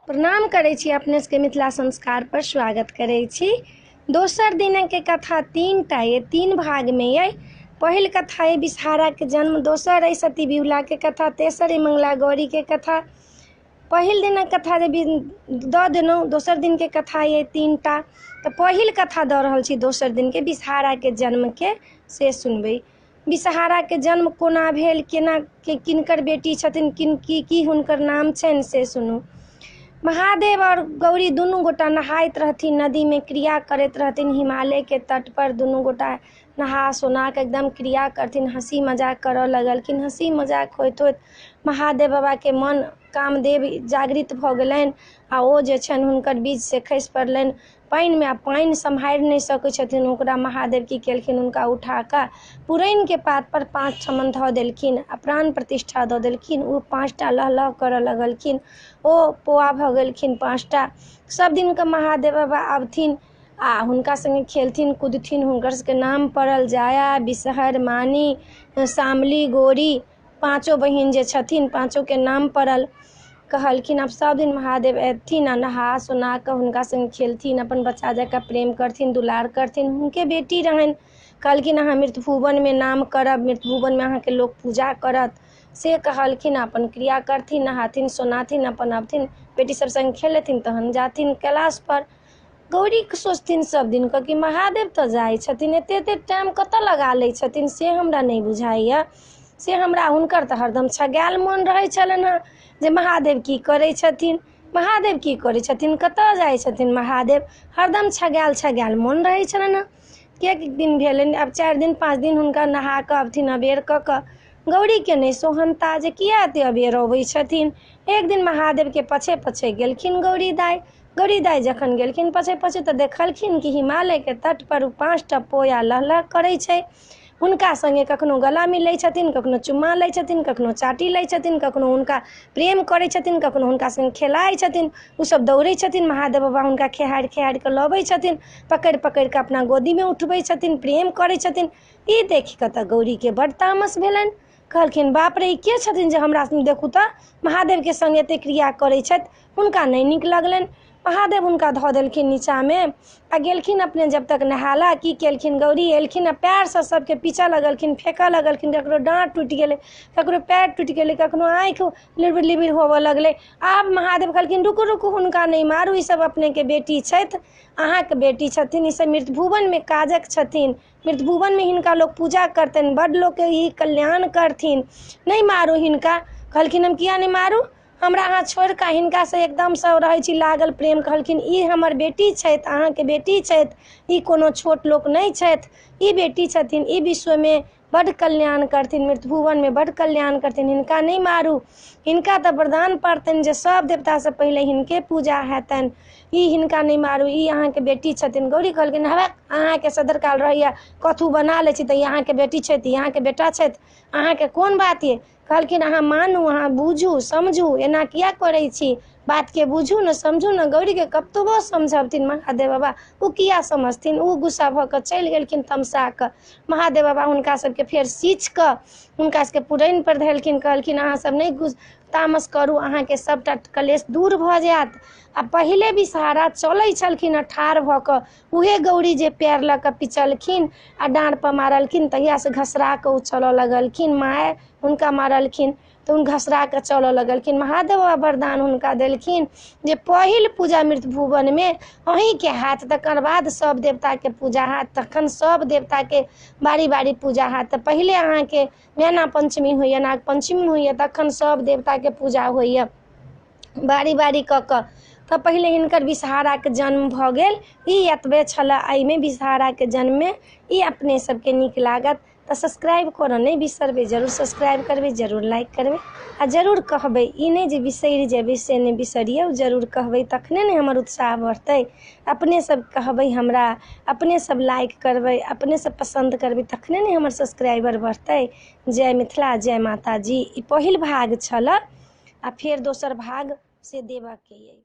प्रणाम करै छी अपने सबके, मिथिला संस्कार पर स्वागत करै छी। दोसर दिनके कथा 3टा ये, 3 भागमे ये। पहिल कथा ये विषहाराके जन्म, दोसर अइ सती बिहुलाके कथा, तेसर अइ मंगला गौरीके कथा। पहिल दिनक कथा जे दऽ देलहुँ, दोसर दिनके कथा ये 3टा। तऽ पहिल कथा दऽ रहल छी दोसर दिनके विषहाराके जन्मके, से सुनबै। विषहाराके जन्म कोना भेल, केना के किनकर बेटी छथिन, किन की की हुनकर नाम छनि, से सुनू। महादेव और गौरी दुनू गोटा नहाइत रहथिन, नदीमे क्रिया करैत रहथिन। हिमालयके तट पर दुनू गोटा नहा सोना कऽ एकदम क्रिया करथिन, हँसी मजाक करऽ लगलखिन। हँसी मजाक होइत होइत महादेव बाबाके मन कामदेव जागृत भऽ गेलनि आ ओ जे छनि हुनकर बीचसँ खसि पड़लनि पानिमे। आ पानि सम्हारि नहि सकै छथिन ओकरा। महादेव की केलखिन, हुनका उठा कऽ पुरैनके पात पर 5 ठमन धऽ देलखिन आ प्राण प्रतिष्ठा दऽ देलखिन। ओ 5टा लह लह करऽ लगलखिन, ओ पोआ भऽ गेलखिन 5टा। सब दिनके महादेव बाबा आबथिन आ हुनका सङ्गे खेलथिन कूदथिन। हुनकर सबके नाम पड़ल जाया, विषहर, मानी, शामली, गोरी। 5 बहिन जे छथिन, 5के नाम पड़ल। कहलखिन आब सब दिन महादेव अयथिन आ नहा सोना कऽ हुनका सङ्गे खेलथिन, अपन बच्चा जकाँ प्रेम करथिन, दुलार करथिन। हुनके बेटी रहनि। कहलखिन अहाँ मृतभुवनमे नाम करब, मृतभुवनमे अहाँके लोक पूजा करत, से कहलखिन। अपन क्रिया करथिन, नहाथिन सोनाथिन, अपन अबथिन, बेटी सब सङ्गे खेलेथिन, तहन जाथिन कैलाश पर। गौरी सोचथिन सब दिन कऽ कि महादेव तऽ जाइ छथिन, एते एते टाइम कतऽ लगा लै छथिन, से हमरा नहि बुझाइए। से हमरा हुनकर तऽ हरदम छगायल मोन रहै छलनि हँ जे महादेव की करै छथिन, महादेव की करै छथिन, कतऽ जाइ छथिन महादेव, हरदम छगायल छगायल मोन रहै छलनि हँ। एक दिन भेलनि, आब 4 दिन 5 दिन हुनका नहा कऽ अबथिन अबेर कऽ कऽ। गौरीके नहि सोहनता जे किया एते अबेर अबै छथिन। एक दिन महादेवके पछे पछे गेलखिन गौरी दाइ। गौरी दाइ जखन गेलखिन पछे पछे तऽ देखलखिन कि हिमालयके तट पर ओ 5टा पोया लहलह करै छै। हुनका सङ्गे कखनो गला मिलै छथिन, कखनो चुम्मा लै छथिन, कखनो चाटी लै छथिन, कखनो हुनका प्रेम करै छथिन, कखनो हुनका सङ्गे खेलाइ छथिन। ओसब दौड़ै छथिन, महादेव बाबा हुनका खेहारि खेहारि कऽ लबै छथिन, पकड़ि पकड़ि कऽ अपना गोदीमे उठबै छथिन, प्रेम करै छथिन। ई देखि कऽ तऽ गौरीके बड्ड तामस भेलनि। कहलखिन बाप रे, ई के छथिन जे हमरा देखू तऽ महादेवके सङ्गे एते क्रिया करै छथि। हुनका नहि नीक लगलनि। महादेव हुनका धऽ देलखिन नीचाँमे आ गेलखिन अपने जब तक नहाला। की केलखिन गौरी, एलखिन आ पएरसँ सबके पीचऽ लगलखिन, फेकऽ लगलखिन। ककरो डाँट टूटि गेलै, ककरो पएर टूटि गेलै, कखनो आँखि लिबिर लिबिर होबऽ लगलै। आब महादेव कहलखिन रुकू रुकू, हुनका नहि मारू, ई सब अपनेके बेटी छथि, अहाँके बेटी छथिन, ई सब मृतभुवनमे काजक छथिन, मृतभुवनमे हिनका लोक पूजा करतनि, बड्ड लोकके ई कल्याण करथिन, नहि मारू हिनका। कहलखिन हम किया नहि मारू, हमरा अहाँ छोड़ि कऽ हिनकासँ एकदमसँ रहै छी लागल प्रेम। कहलखिन ई हमर बेटी छथि, अहाँके बेटी छथि, ई कोनो छोट लोक नहि छथि, ई बेटी छथिन, ई विश्वमे बड्ड कल्याण करथिन, मृतभुवनमे बड्ड कल्याण करथिन, हिनका नहि मारू। हिनका तऽ वरदान पड़तनि जे सब देवतासँ पहिले हिनके पूजा हेतनि, ई हिनका नहि मारू, ई अहाँके बेटी छथिन। गौरी कहलखिन हवे अहाँके सदरकाल रहैए, कथू बना लै छी तऽ ई अहाँके बेटी छथि, ई अहाँके बेटा छथि, अहाँके कोन बात ये। कहलखिन अहाँ मानू, अहाँ बूझू समझू, एना किया करै छी, बातके बूझू ने समझू ने। गौरीके कतबो समझबथिन महादेव बाबा, ओ किया समझथिन। ओ गुस्सा भऽ कऽ चलि गेलखिन तमसा कऽ। महादेव बाबा हुनका सबके फेर सींच कऽ हुनका सबके पुरैन पर धेलखिन। कहलखिन अहाँ सब नहि तामस करू, अहाँके सबटा कलेश दूर भऽ जायत। आ पहिले विषहारा चलै छलखिन आ ठाढ़ भऽ कऽ, उहे गौरी जे पएर लऽ कऽ पिचलखिन आ डाँड़ पर मारलखिन, तहियासँ घसरा कऽ ओ चलऽ लगलखिन। माय हुनका मारलखिन तऽ ओ घसरा कऽ चलऽ लगलखिन। महादेव बाबा वरदान हुनका देलखिन जे पहिल पूजा मृतभुवनमे अहीँके हैत, तकर बाद सब देवताके पूजा हैत, तखन सब देवताके बारी बारी पूजा हैत। तऽ पहिले अहाँके मैना पंचमी होइए, नाग पंचमी होइए, तखन सब देवताके पूजा होइए बारी बारी कऽ कऽ। तऽ पहिले हिनकर विषहाराके जन्म भऽ गेल। ई एतबे छलए एहिमे विषहाराके जन्ममे। ई अपने सबके नीक लागत तऽ सब्सक्राइब करऽ नहि बिसरबै, जरूर सब्सक्राइब करबै, जरूर लाइक करबै आ जरूर कहबै। ई नहि जे बिसरि जेबै, से नहि बिसरियौ, जरूर कहबै तखने ने हमर उत्साह बढ़तै। अपने सब कहबै हमरा, अपने सब लाइक करबै, अपने सब पसन्द करबै, तखने ने हमर सब्सक्राइबर बढ़तै। जय मिथिला, जय माताजी। ई पहिल भाग छलए आ फेर दोसर भाग से देबऽके अइ।